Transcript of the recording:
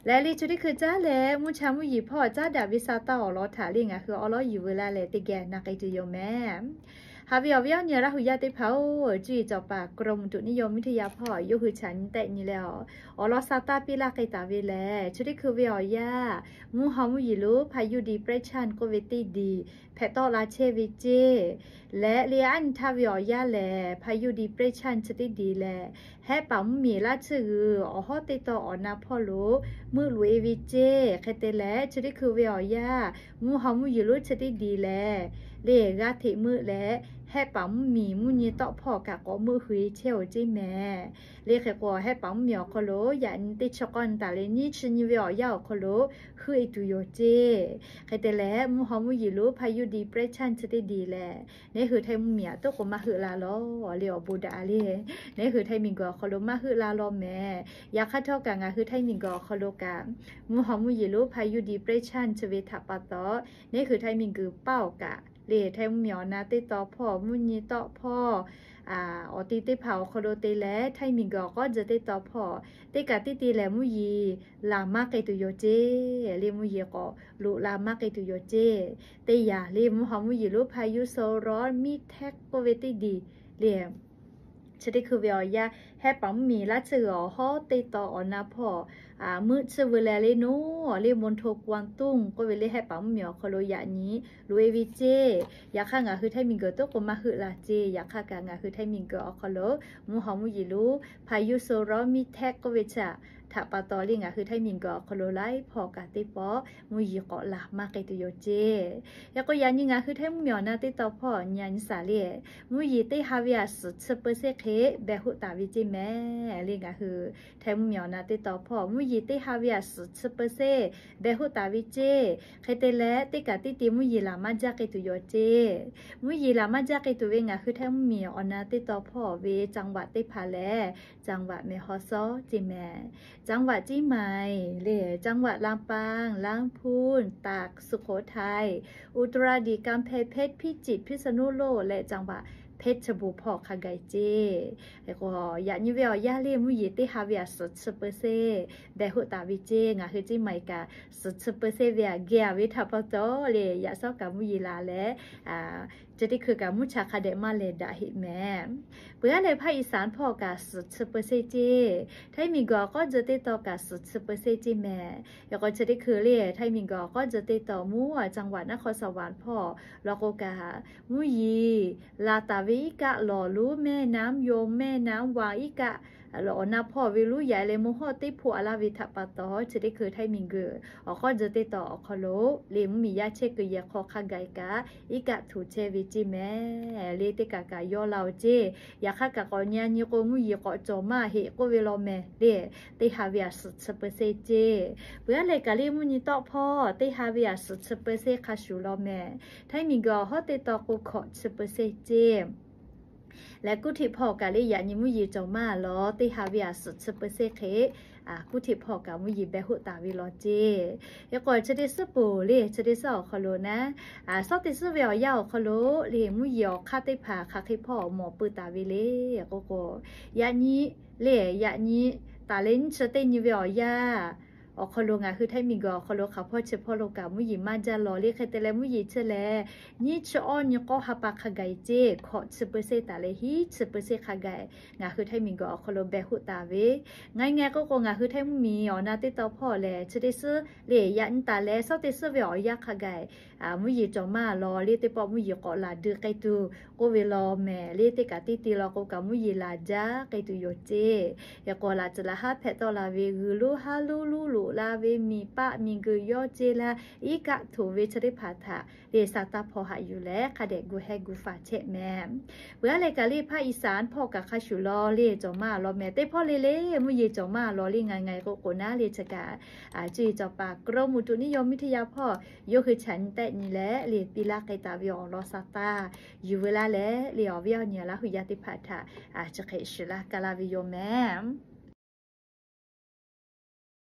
Leh le chi teˇ hkui caˉ leh mvuhˇ cha mvuhˇ yeˬ hpawˇ caˉ daꞈ ve sa taˇ awˬ lawn htaꞈ le ngaˬ hui awˉ lawˉ yuˬ veu laˇ leh teˇ geh na k'ai tuˬ yoˬ mehˍ. Haꞈ ve awˬ viˉ awˬ nyi Laˇ huˍ yaˇ teˇ hpaˍ-oˬ, cuˇ yiˍ cawˬ paˍ กรมอุตุนิยมวิทยา hpawˇ yawˇ hui chaꞈ nyi tehˆ nyi leh, awˬ lawn sa taˇ piˇ laˇ k'ai taˍ ve lehˬ, chi teˇ hkui ve awˬ yanˇ mvuhˇ haw mvuhˇ yeˬ lonˉ พายุดีเปรสชัน k'oˆ ve teˇ diˬ hpehꞈ tawˆ la chehˇ ve ceˇ. Leh le aˉ nyi htaˇ ve awˬ yanˇ lehˬ พายุดีเปรสชัน chi teˇ diˬ lehˬ, hehˆ paˍ mvuhˇ miˬ laˇ tsuhˇ g'uiˬ awˬ hawˉ teˇ taw awˬ na hpawˇ lo meuˆ loꞈ-e ve ceˇ. Hk'e te leh chi teˇ hkui ve awˬ yanˇ mvuhˇ haw mvuhˇ yeˬ lonˉ chi teˇ diˬ lehˬ, le g'aˇ hteꞈ meuˆ leh, hehˆ paˍ mvuhˇ miˬ mvuhˇ nyi tawˆ hpawˇ kaꞈ k'awꞈ meuˆ hui-e chehˇ-oˬ ceˇ mehˍ. Le hk'e k'o, hehˆ paˍ mvuhˇ miˬ awˬ hk'aw lo yaꞈ nyi teˇ chi k'awˇ nyi taˍ leh nyiˇ chi nyi ve awˬ yanˇ awˬ hk'aw lo heuˆ-e tuˬ yoˬ ceˇ. Hk'e te leh mvuhˇ haw mvuhˇ yeˬ lonˉ พายุดีเปรสชัน chi teˇ diˬ lehˬ, neˉ hui Htaiˇ mvuhˇ miˬ aꞈ toˉ k'o maˇ heuˆ la law le awˬ bon daꞈ le. Neˉ hui Htaiˇ miˬ guiˬ awˬ hk'aw lo maˇ heuˆ la law mehˍ. Yaꞈ hk'aˇ htawˇ kaꞈ ngaˬ hui Htaiˇ miˬ guiˬ awˬ hk'aw lo kaꞈ, mvuhˇ haw mvuhˇ yeˬ lonˉ พายุดีเปรสชัน chi ve htaꞈ pa taw, neˉ hui Htaiˇ miˬ guiˬ paˇ awˬ kaꞈ le Htaiˇ mvuhˇ miˬ awˬ na teˇ taw hpawˇ, mvuhˇ nyi tawˆ hpawˇ, awˬ ti teˇ hpaˍ awˬ hk'aw lo te leh Htaiˇ miˬ guiˬ awˬ k'awˉ dzuh teˇ taw hpawˇ, teˇ kaꞈ teˇ ti lehˬ mvuhˇ yeˬ laˬ maˇ k'ai tuˬ yoˬ ceˇ. Le mvuhˇ yeˬ k'awꞈ loꞈ la maˇ k'ai tuˬ yoˬ ceˇ. Teˇ yanˇ le mvuhˇ haw mvuhˇ yeˬ lonˉ พายุโซนร้อนมิเท็ก k'oˆ ve teˇ diˬ le chi teˇ hkui ve awˬ yanˇ hehˆ paˍ mvuhˇ miˬ laˇ tsuhˇ g'uiˬ awˬ hawˉ teˇ taw awˬ na hpawˇ meuˆ tsuhˇ veu leh le noˉ le มณฑลกวางตุ้ง k'oˆ ve le hehˆ paˍ mvuhˇ miˬ awˬ hk'aw lo yaꞈ nyi loꞈ-e ve ceˇ. Yaꞈ hk'aˇ ngaˬ hui Htaiˇ miˬ guiˬ toˉ k'o maˇ heuˆ la ceˇ. Yaꞈ hk'aˇ kaꞈ ngaˬ hui Htaiˇ miˬ guiˬ awˬ hk'aw lo mvuhˇ haw mvuhˇ yeˬ lonˉ พายุโซนร้อนมิเท็ก k'oˆ ve chi htaꞈ pa taw le ngaˬ hui Htaiˇ miˬ guiˬ awˬ hk'aw lo laiˉ hpawˇ kaꞈ teˇ pawˆ mvuhˇ yeˬ k'awꞈ laˬ maˇ k'ai tuˬ yoˬ ceˇ. Hk'e k'o yaꞈ nyi ngaˬ hui Htaiˇ mvuhˇ miˬ awˬ na teˇ taw hpawˇ nyi a nyi saˍ le, mvuhˇ yeˬ teˇ ha ve aꞈ suhˍ chi เปอร์เซ็นต์ hk'e behˬ hoˆ taˍ ve ceˇ mehˍ. Le ngaˬ hui Htaiˇ mvuhˇ miˬ awˬ na teˇ taw hpawˇ mvuhˇ yeˬ teˇ ha ve aꞈ suhˍ chi เปอร์เซ็นต์ behˬ hoˆ taˍ ve ceˇ. Hk'e te leh teˇ kaꞈ teˇ ti mvuhˇ yeˬ laˬ maˇ jaˇ k'ai tuˬ yoˬ ceˇ. Mvuhˇ yeˬ laˬ maˇ jaˇ k'ai tuˬ ve ngaˬ hui Htaiˇ mvuhˇ miˬ awˬ na teˇ taw hpawˇ ve จังหวัด teˇ hpaˍ lehˬ, จังหวัดแม่ฮ่องสอน ceˇ mehˍ, จังหวัดเชียงใหม่ le, จังหวัดลำปาง ลำพูน ตาก สุโขทัย อุตรดิตถ์ กำแพงเพชร พิจิตร พิษณุโลก leh จังหวัดเพชรบูรณ์ hpawˇ hk'a gaˬ ceˇ. Yaꞈ nyi ve awˬ yanˇ le mvuhˇ yeˬ teˇ ha ve aꞈ suhˍ chi เปอร์เซ็นต์ behˬ hoˆ taˍ ve ceˇ. Ngaˬ hui ceˇ maˬ kaꞈ suhˍ chi เปอร์เซ็นต์ ve aꞈ geh a ve htaꞈ pa taw le yaꞈ shawˉ kaꞈ mvuhˇ yeˬ laˬ leh, chi teˇ hkui kaꞈ mvuhˇ cha hk'a dehꞈ maˇ lehˬ daꞈ heˆ mehˍ. Peuˬ aˉ leh ภาคอีสาน hpawˇ kaꞈ suhˍ chi เปอร์เซ็นต์ ceˇ. Htaiˇ miˬ guiˬ awˬ k'awˉ dzuh teˇ taw kaꞈ suhˍ chi เปอร์เซ็นต์ ceˇ mehˍ. Yaꞈ k'o chi teˇ hkui le Htaiˇ miˬ guiˬ awˬ k'awˉ dzuh teˇ taw mvuhˇ จังหวัดนครสวรรค์ hpawˇ law k'o kaꞈ, mvuhˇ yeˬ laˬ taˍ ve iˉ kaˆ lawˬ lonˉ แม่น้ำยม แม่น้ำวัง iˉ kaˆ awˬ na hpawˇ ve lonˉ yaꞈ leh mvuhˇ hawˇ teˇ hpoˆ a laˇ ve htaꞈ pa taw chi teˇ hkui Htaiˇ miˬ guiˬ awˬ k'awˉ dzuh teˇ taw awˬ hk'aw lo le mvuhˇ miˬ yaˇ chehˇ kuiˬ yehˬ hk'aw hk'a gaˬ kaꞈ iˉ kaˆ htoꞈ chehˇ ve ceˇ mehˍ. Le teˇ kaꞈ kaꞈ yawˇ la-oˬ ceˇ. Yaꞈ hk'aˇ kaꞈ k'awꞈ nyi a nyi k'o mvuhˇ yeˬ k'awꞈ cawˬ maˇ heˆ k'oˆ ve law mehˍ le. Teˇ ha ve aꞈ suhˍ chi เปอร์เซ็นต์ ceˇ. Peuˬ aˉ leh kaꞈ le mvuhˇ nyi tawˆ hpawˇ teˇ ha ve aꞈ suhˍ chi เปอร์เซ็นต์ hk'a shuˍ law mehˍ. Htaiˇ miˬ guiˬ awˬ hawˉ teˇ taw k'o hkawꞈ chi เปอร์เซ็นต์ ceˇ. Leh กรุงเทพ hpawˇ kaꞈ le yaꞈ nyi mvuhˇ yeˬ cawˬ maˇ law teˇ ha ve aꞈ suhˍ chi เปอร์เซ็นต์ hk'e, กรุงเทพ hpawˇ kaꞈ mvuhˇ yeˬ behˬ hoˆ taˍ ve law ceˇ. Yaꞈ k'o chi teˇ suhˉ poˬ le chi teˇ suhˉ awˬ hk'aw lo naˉ, shawˉ teˇ suhˉ ve awˬ yanˇ awˬ hk'aw lo le mvuhˇ yeˬ awˬ hk'aˇ teˇ hpaˍ hk'aˬ hk'e hpawˇ mawˬ pui taˍ ve le. K'o k'o, yaꞈ nyi le yaꞈ nyi taˍ leh nyiˇ chi teˇ nyi ve awˬ yanˇ awˬ hk'aw lo ngaˬ hui Htaiˇ miˬ guiˬ awˬ hk'aw lo hk'aˬ hpawˇ chi hpawˇ lo kaꞈ mvuhˇ yeˬ maˇ jaˇ law le. Hk'e te leh mvuhˇ yeˬ chi lehˬ, nyiˇ chi awˇ nyi k'awˇ ha pa hk'a gaˬ ceˇ. Hkawꞈ chi เปอร์เซ็นต์ taˍ leh hiˉ chi เปอร์เซ็นต์ hk'a gaˬ ngaˬ hui Htaiˇ miˬ guiˬ awˬ hk'aw lo behˬ hoˆ taˍ ve. Ngaˬ ngaˬ k'o k'o ngaˬ hui Htaiˇ mvuhˇ miˬ awˬ na teˇ taw hpawˇ lehˬ chi teˇ suhˉ le yaꞈ nyi taˍ leh shawˉ teˇ suhˉ ve awˬ yanˇ hk'a gaˬ mvuhˇ yeˬ cawˬ maˇ law le teˇ pawˆ mvuhˇ yeˬ k'awꞈ laˬ dui k'ai tuˬ k'oˆ ve law mehˍ. Le teˇ kaꞈ teˇ ti law k'o kaꞈ mvuhˇ yeˬ laˬ jaˇ k'ai tuˬ yoˬ ceˇ. Yaꞈ k'o laꞈ tcuh laꞈ haˉ hpehꞈ tawˆ la ve g'uiˬ lonˉ haˉ lonˉ lonˉ loꞈ la ve miˬ paˆ miˬ guiˬ yawˇ ceˇ la iˉ kaˆ htoꞈ ve chi teˇ hpaˍ htaꞈ le sa taˇ hpawˇ haꞈ yuˬ leh hk'a dehꞈ gu heh gu faˍ chehˇ mehˍ. Peuˬ aˉ leh kaꞈ le ภาคอีสาน hpawˇ kaꞈ hk'a shuˍ law le cawˬ maˇ law mehˍ. Teˇ hpawˇ le le mvuhˇ yeˬ cawˬ maˇ law le ngaˬ ngaˬ k'o k'o naˉ le chi kaꞈ cuˇ yiˍ cawˬ paˍ กรมอุตุนิยมวิทยา hpawˇ yawˇ hui chaꞈ nyi tehˆ nyi leh le piˇ laˇ k'ai taˍ ve awˬ lawn sa taˇ yuˬ veu laˇ leh le awˬ viˉ awˬ nyi Laˇ huˍ yaˇ teˇ hpaˍ htaꞈ chi hk'e shiˍ laˇ ka laˇ ve yoˬ mehˍ.